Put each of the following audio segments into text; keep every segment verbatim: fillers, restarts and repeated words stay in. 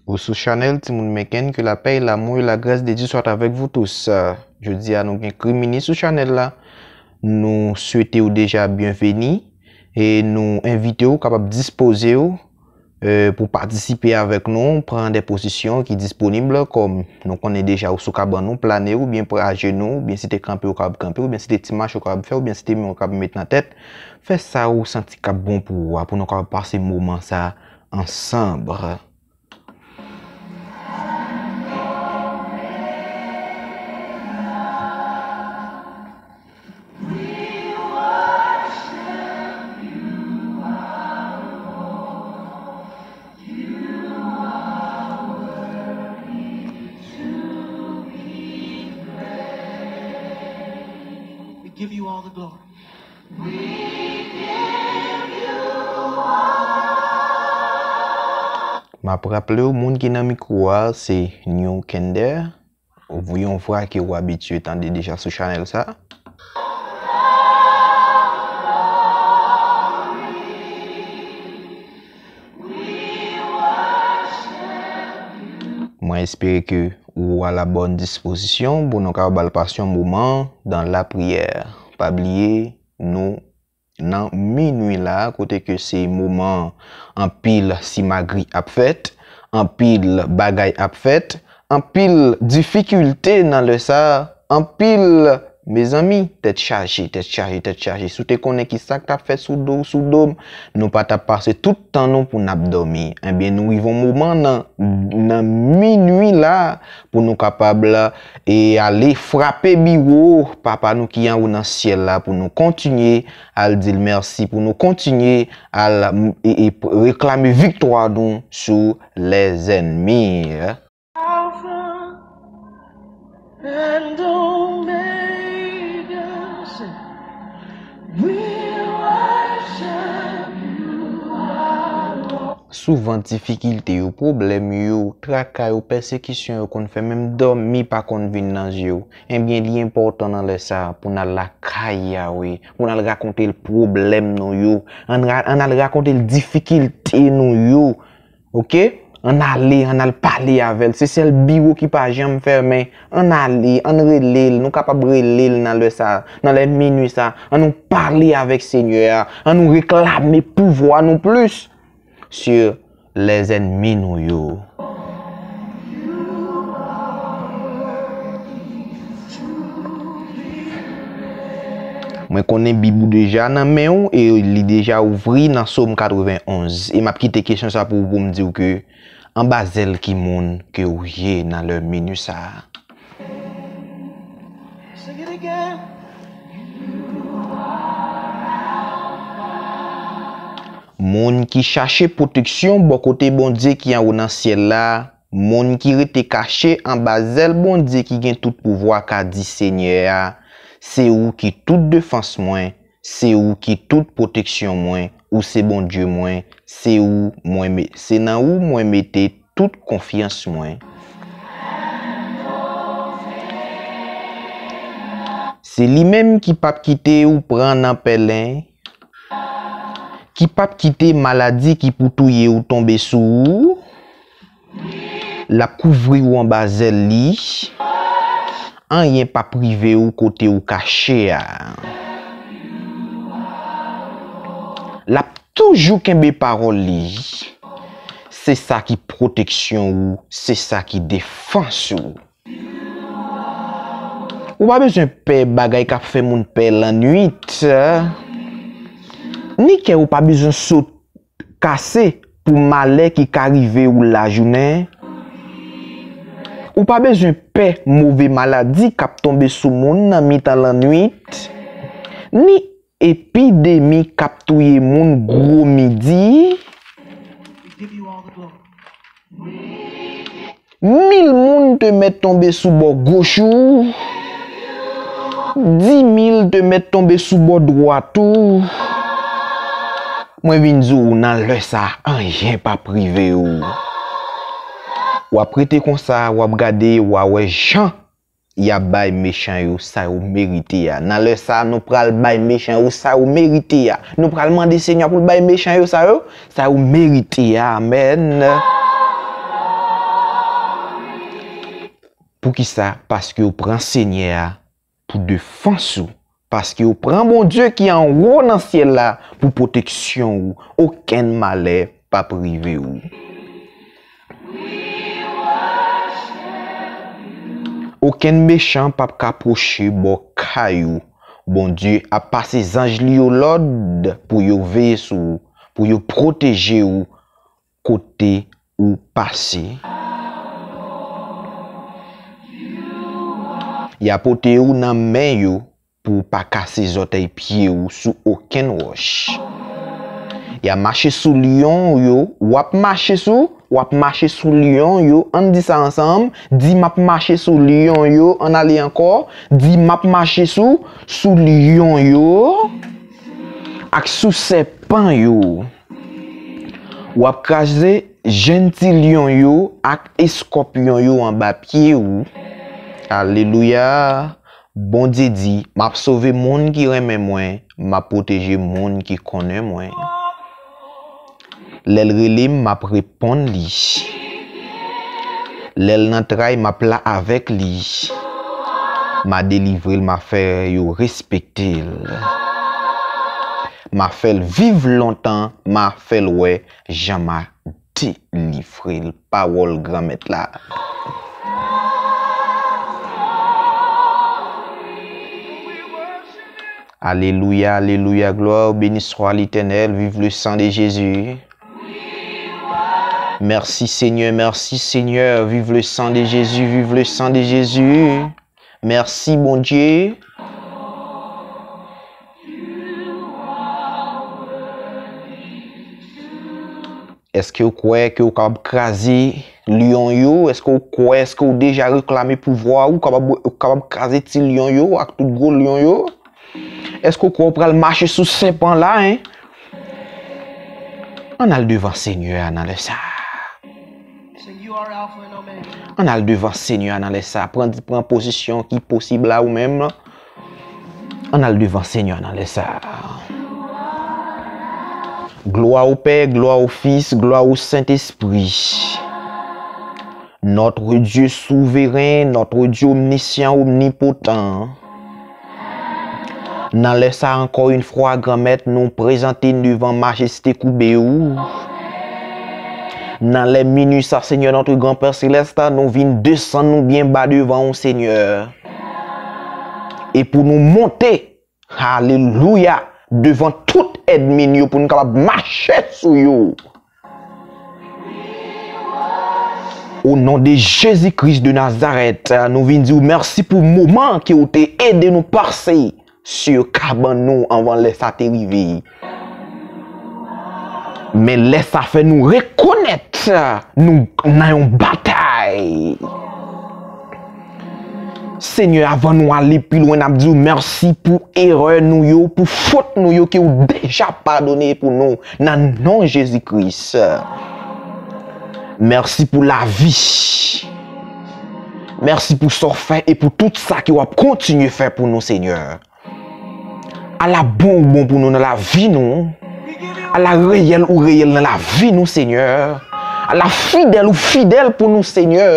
Ou sou chanèl Timoun Meccan, que la paix, l'amour et la grâce de Dieu soient avec vous tous. Jodi a nou gen Krimini sou chanèl la. Nou swete w deja byenveni e nou envite w kapab dispoze w, eh, pou patisipe avèk nou, pran de pozisyon ki disponib, kòm nou konnen deja ou sou kabann ou, plane oubyen ajenou, oubyen si te kanpe ou kapab kanpe, oubyen si te ti mache ou kapab fè, oubyen si te men ou kapab met nan tèt. Fè sa ou santi k ap bon pou ou a, pou nou kapab pase moman sa ansanm. We give you all the glory. M ap raple w, moun ki nan mikwo a, se New Kender. Yon vwa ke w abitye tande deja sou chanèl sa. Mwen espere ke ou a la bonne disposition pou nou kapab al pase yon moman dans la prière. Pa bliye, nou nan minwi la, kote ke se moman anpil simagri ap fèt, anpil bagay ap fèt, anpil difikilte nan lè sa, anpil, mezanmi, tèt chaje, tèt chaje, tèt chaje. Si w te konnen ki sa k t ap fèt sou do w, sou do m, nou pa t ap pase tout tan nou pou n ap dòmi. Ebyen, nou rive yon moman nan, nan minwi la, pou nou kapab e ale frape biwo Papa nou ki anwo nan syèl la, pou nou kontinye al di l mèsi, pou nou kontinye al, e, e, reklame viktwa nou sou lèzènmi. Alpha and Omega, say, we worship you, our Lord. Souvan, difikilte yo, pwoblèm yo, traka yo, pèsekisyon yo konn fè menm dòmi pa konn vin nan je w. Ebyen, li enpòtan nan lè sa a pou n al lakay Yawe, pou n al rakonte l pwoblèm nou yo, ann ra-, ann al rakonte l difikilte nou yo. Oke? Ann ale, ann al pale avè l. Se sèl biwo ki pa janm fèmen. Ann ale, ann rele l. Nou kapab rele l nan lè sa a, nan lè minwi sa a. Ann nou pale avèk Senyè a. Ann nou reklame pouvwa nou plis sur lèzènmi nou yo. Mwen konnen Bib ou deja nan men w e li deja ouvri nan Sòm katrevenn onz. E m ap kite kesyon sa pou ou pou m di w ke anba zèl ki moun ke w ye nan lè minwi sa a? Moun ki chache pwoteksyon bò kote Bondye ki anwo nan syèl la, moun ki rete kache anba zèl Bondye ki gen tout pouvwa ka di Senyè a, se ou ki tout defans mwen, se ou ki tout pwoteksyon mwen, ou se Bondye mwen, se ou mwen me-, se nan ou mwen mete tout konfyans mwen. Se li menm ki p ap kite ou pran nan pèlen, ki p ap kite maladi ki pou touye ou tonbe sou ou. L ap kouvri ou anba zèl li. Anyen p ap rive ou kote ou kache a. L ap toujou kenbe pawòl li. Se sa ki pwoteksyon ou, se sa ki defans ou. Ou pa bezwen pè bagay k ap fè moun pè lannwit. Ni kè ou pa bezwen sot kase pou malè ki ka rive ou lajounen. Ou pa bezwen pè move maladi k ap tonbe sou moun nan mitan lannwit, ni epidemi k ap touye moun gwo midi. Mil moun te mèt tonbe sou bò goch ou, dimil te mèt tonbe sou bò dwat ou. Mwen vin di w, nan lè sa a, anyen p ap rive w. W ap rete konsa, w ap gade, w a wè jan y ap bay mechan yo sa yo merite a. Nan lè sa a, nou pral bay mechan yo sa yo merite a. Nou pral mande Senyè pou l bay mechan yo sa yo, sa yo merite a. Amèn. Poukisa? Paske w pran Senyè a pou defans ou, paske w pran Bondye ki anwo nan syèl la pou pwoteksyon w. Okenn malè p ap rive w. Okenn mechan p ap ka pwoche bò kay ou. Bondye ap pase zanj li yo lòd pou yo veye sou ou, pou yo pwoteje w kote ou pase. Y a pote w nan men yo pou w pa kase zòtèy pye w sou okenn wòch. Y a mache sou lyon yo, w ap mache sou, w ap mache sou lyon yo, ann di sa ansanm, di, "M ap mache sou lyon yo," ann ale ankò, di, "M ap mache sou, sou lyon yo ak sou sèpan yo." W ap kraze jenn ti lyon yo ak eskòpyon yo anba pye w. Alelouya! Bondye di, "M ap sove moun ki renmen mwen, m ap pwoteje moun ki konnen mwen." Lè l rele m, m ap reponn li. Lè l nan tray, m ap la avèk li. M a delivre l, m a fè yo respekte l. M a fè l viv lontan, m a fè l wè jan m a delivre l. Pawòl Granmèt la. Alelouya, alelouya, glwa, beni swa Letènèl, viv le san de Jezi. Mèsi Senyè, mèsi Senyè, viv le san de Jezi, viv le san de Jezi. Mèsi Bondye. Èske w kwè ke w kapab kraze lyon yo? Èske w kwè, èske w deja reklame pouvwa ou kapab, ou kapab kraze ti lyon yo ak tout gwo lyon yo? Èske w kwè w pral mache sou sèpan la, en? Ann al devan Senyè a nan lè sa a. Ann al devan Senyè a nan lè sa a. Pran, pran pozisyon ki posib la ou menm. Ann al devan Senyè a nan lè sa a. Glwa o Pè, glwa o Fis, glwa o Sentespri. Notre Dieu souverain, notre Dieu omniscient, omnipotent. Nan lè sa a, ankò yon fwa, Granmèt, nou prezante n devan majeste koube ou. Nan lè minui sa, Senyè, notre grand Père céleste, nou vin desann nou byen ba devan ou, Senyè. E pou nou monte, alelouya, devan tout ènmi n yo, pou nou kapab mache sou yo. O non de Jezi Kris de Nazarèt, nou vin di w mèsi pou moman ke w te ede nou pase sou kabann nou anvan lè sa te rive. Men lè sa fè nou rekonèt nou nan yon batay. Senyè, avan nou ale pi lwen, n ap di w mèsi pou erè nou yo, pou fot nou yo ke w deja padone pou nou, nan non Jezi Kris. Mèsi pou lavi. Mèsi pou sa w fè e pou tout sa ke w ap kontinye fè pou nou, Senyè. Ala bon ou bon pou nou nan lavi nou. Ala reyèl ou reyèl nan lavi nou, Senyè. Ala fidèl ou fidèl pou nou, Senyè.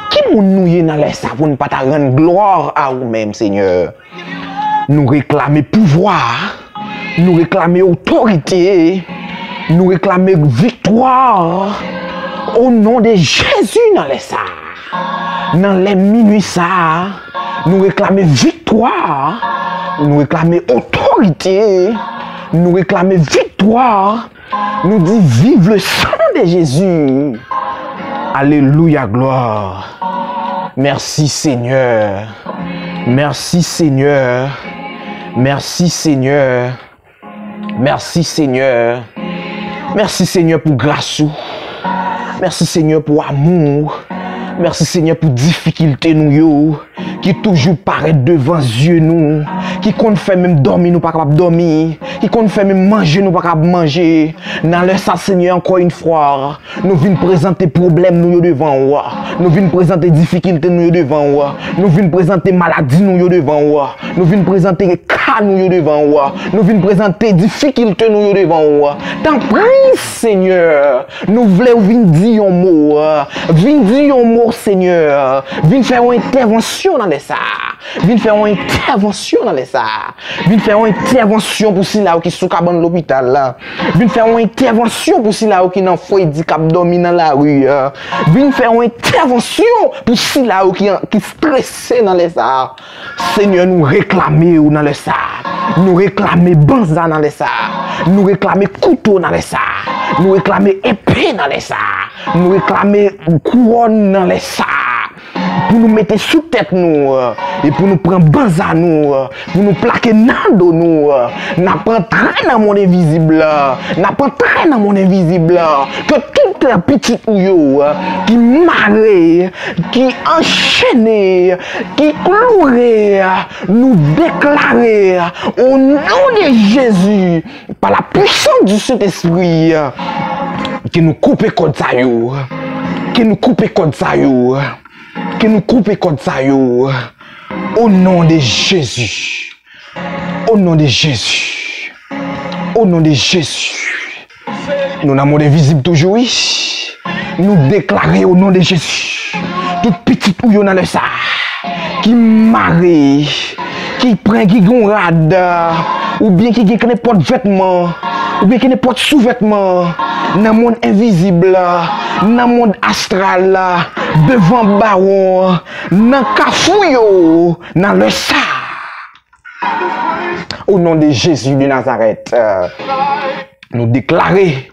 Ki moun nou ye nan lè sa pou n pa ta rann glwa a ou menm, Senyè? Nou reklame pouvwa, nou reklame otorite, nou reklame viktwa. O non de Jezi nan lè sa a. Nan lè minui sa a, nou reklame viktwa, nou reklame otorite, nou reklame viktwa, nou di viv le san de Jezi. Alelouya, glwa. Mèsi Senyè. Mèsi Senyè. Mèsi Senyè. Mèsi Senyè. Mèsi Senyè pou gras ou. Mèsi Senyè pou amou ou. Mèsi Senyè pou difikilte nou yo ki toujou parèt devan zye nou, ki konn fè menm dòmi nou pa kapab dòmi, ki konn fè menm manje nou pa kab manje. Nan lè sa, Senyè, encore une fois, nou vin prezante pwoblèm nou yo devan ou. Nou vin prezante difikilte nou yo devan ou. Nou vin prezante maladi nou yo devan ou. Nou vin prezante ka nou yo devan ou. Nou vin prezante difikilte nou yo devan ou. Tanpri, Senyè, nou vle ou vin di yon mo. Vin di yon mo, Senyè. Vin fè yon entèvansyon nan lè sa. Vin fè yon entèvansyon nan lè sa. Vin fè yon entèvansyon pou sila yo ki sou kabann lopital la. Vin fè yon entèvansyon pou sila yo ki nan fredi, k ap dòmi nan lari a. Vin fè yon entèvansyon pou sila yo ki, ki strese nan lè sa. Senyè, nou reklame w nan lè sa. Nou reklame banza nan lè sa. Nou reklame kouto nan lè sa. Nou reklame epe nan lè sa. Nou reklame kouwòn nan lè sa. Pou nou mete sou tèt nou, e pou nou pran banza nou, pou nou plake nan do nou. N ap antre nan mond envizib la. N ap antre nan mond envizib la. Ke tout pitit ou yo ki mare, ki anchene, ki kloure, nou deklare, au nom de Jésus, par la puissance du Saint-Esprit, ke nou koupe kòd sa yo. Ke nou koupe kòd sa yo. Ke nou koupe kòd sa yo. Au nom de Jésus. Au nom de Jésus. Au nom de Jésus. Nou nan mond envizib toujou, wi. Nou deklare au nom de Jésus. Tout pitit ou yo nan lè sa a, ki mare, ki pran, ki gen yon rad, oubyen ki gen kenenpòt vètman, oubyen kenenpòt souvètman, nan mond envizib la, nan mond astral la, devan bawon, nan kafou yo, nan lè sa a. Au nom de Jésus de Nazareth, euh, nou deklare,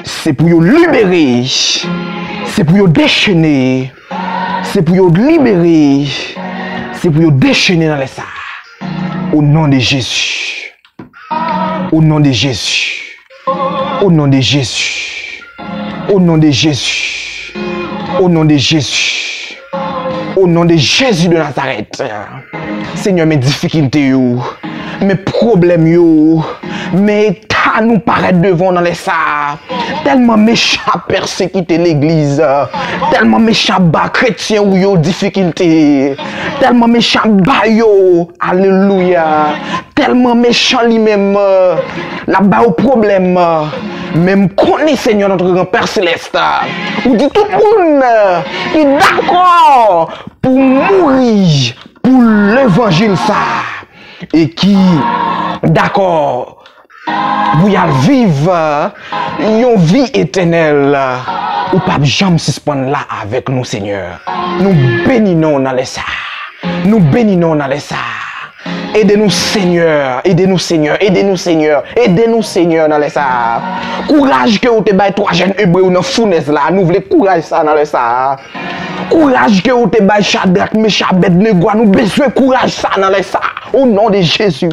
se pou yo libere, se pou yo dechene, se pou yo libere, se pou yo dechene nan lè sa a. Au nom de Jésus. Au nom de Jésus. Au nom de Jésus. Au nom de Jésus. Au nom de Jésus. Au nom de Jésus de Nazareth. Senyè, men difikilte yo. Men pwoblèm yo. Men eta nou parèt devan w nan lè sa a. Tèlman mechan ap pèsekite legliz. Tèlman mechan ap ba kretyen ou yo difikilte. Tèlman mechan ap ba yo. Alelouya. Tèlman mechan li menm, euh, l ap ba yo pwoblèm, euh, men m konnen, Senyè, notre grand Père Céleste, ou di tout moun, euh, ki dakò pou mouri pou levanjil sa, e ki dakò pou y al viv, euh, yon vi etènèl, euh, ou p ap janm sispann la avèk nou, Senyè. Nou beni non w nan lè sa. Nou beni non w nan lè sa. Ede nou, Senyè. Ede nou, Senyè. Ede nou, Senyè. Ede nou, Senyè, nan lè sa a. Kouraj ke ou te bay twa jèn Ebre yo nan founèz la, nou vle kouraj sa a nan lè sa a. Kouraj ke ou te bay Chadrak, Mechak, Abèdnego a, nou bezwen kouraj sa a nan lè sa a. O non de Jezi.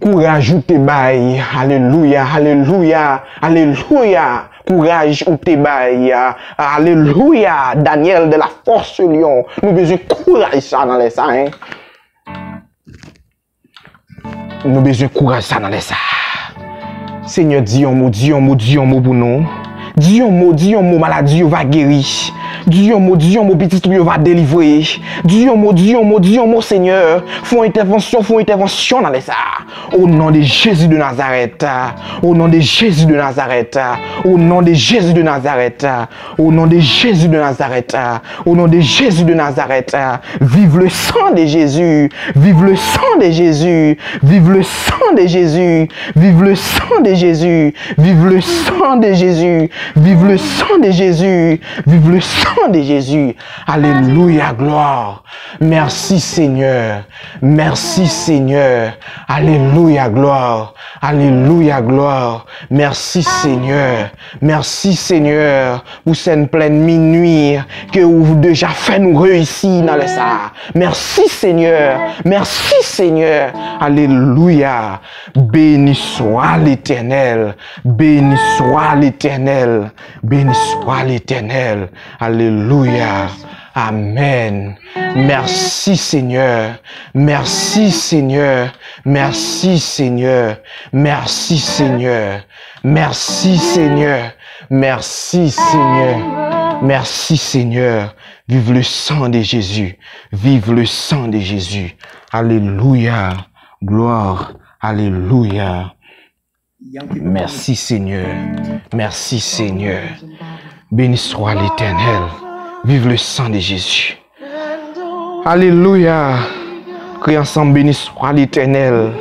Kouraj ou te bay, alelouya, alelouya, alelouya. Kouraj ou te bay, alelouya, Daniel de la fosse lion. Nou bezwen kouraj sa nan lè sa, en. Nou bezwen kouraj sa nan lè sa. Senyè, di yon mo, di yon mo, di yon mo pou nou. Di yon mo, di yon mo, maladi yo va geri. Di yon mo, di yon mo, pitit ou yo va delivre. Di yon mo, di yon mo, di yon mo, Senyè. Fè yon entèvansyon, fè yon entèvansyon nan lè sa. Au nom de Jésus de Nazareth. Au nom de Jésus de Nazareth. Au nom de Jésus de Nazareth. Au nom de Jésus de Nazareth. Au nom de Jésus de Nazareth. Vive le sang de Jésus. Vive le sang de Jésus. Vive le sang de Jésus. Vive le sang de Jésus. Vive le sang de Jésus. Vive le sang de Jésus. Vive le sang de Jésus. Alléluia, gloire. Mèsi, Senyè. Mèsi, Senyè. Alelouya, glwa. Alelouya, glwa. Mèsi, Senyè. Mèsi, Senyè, pou sèn plèn minui ke ou deja fè nou reyisi nan lè sa a. Mèsi, Senyè. Mèsi, Senyè. Alelouya. Béni soit l'Éternel. Béni soit l'Éternel. Béni soit l'Éternel. Alelouya. Amen. Merci Seigneur. Merci Seigneur. Merci Seigneur. Merci Seigneur. Merci Seigneur. Merci Seigneur. Merci Seigneur. Vive le sang de Jésus. Vive le sang de Jésus. Alléluia. Gloire. Alléluia. Merci Seigneur. Merci Seigneur. Béni soit l'Éternel. Vive le sang de Jésus. Alléluia. Kriye ansanm, béni soit l'Éternel.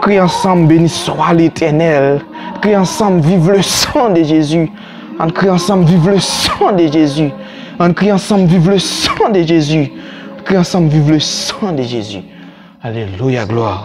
Kriye ansanm, béni soit l'Éternel. Kriye ansanm, vive le sang de Jésus. Ann kriye ansanm, vive le sang de Jésus. Ann kriye ansanm, vive le sang de Jésus. Kriye ansanm, vive le sang de Jésus. Alelouya, glwa.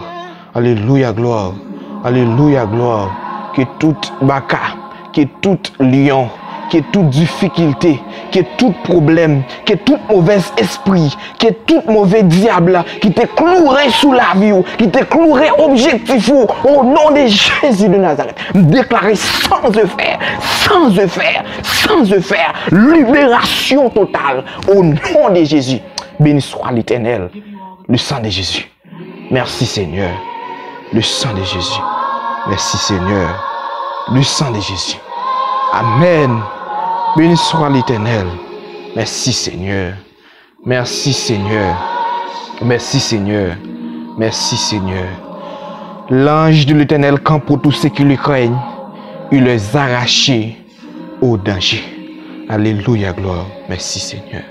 Alelouya, glwa. Alelouya, glwa. Ke tout baka, ke tout lyon, ke tout difikilte, ke tout pwoblèm, ke tout movèz espri, ke tout move dyab ki te kloure sou lavi w, ki te kloure objektif ou, o non de Jezi de Nazarèt, m deklare sans effet, sans effet, sans effet, liberasyon total, o non de Jezi. Béni soit l'Éternel, le sang de Jésus. Merci Seigneur. Le sang de Jésus. Merci Seigneur. Le sang de Jésus. Amen. Béni soit l'Éternel. Merci Seigneur. Merci Seigneur. Merci Seigneur. Merci Seigneur. L'ange de l'Éternel campe pour tous ceux qui le craignent. Il les arrache au danger. Alléluia, gloire. Merci Seigneur.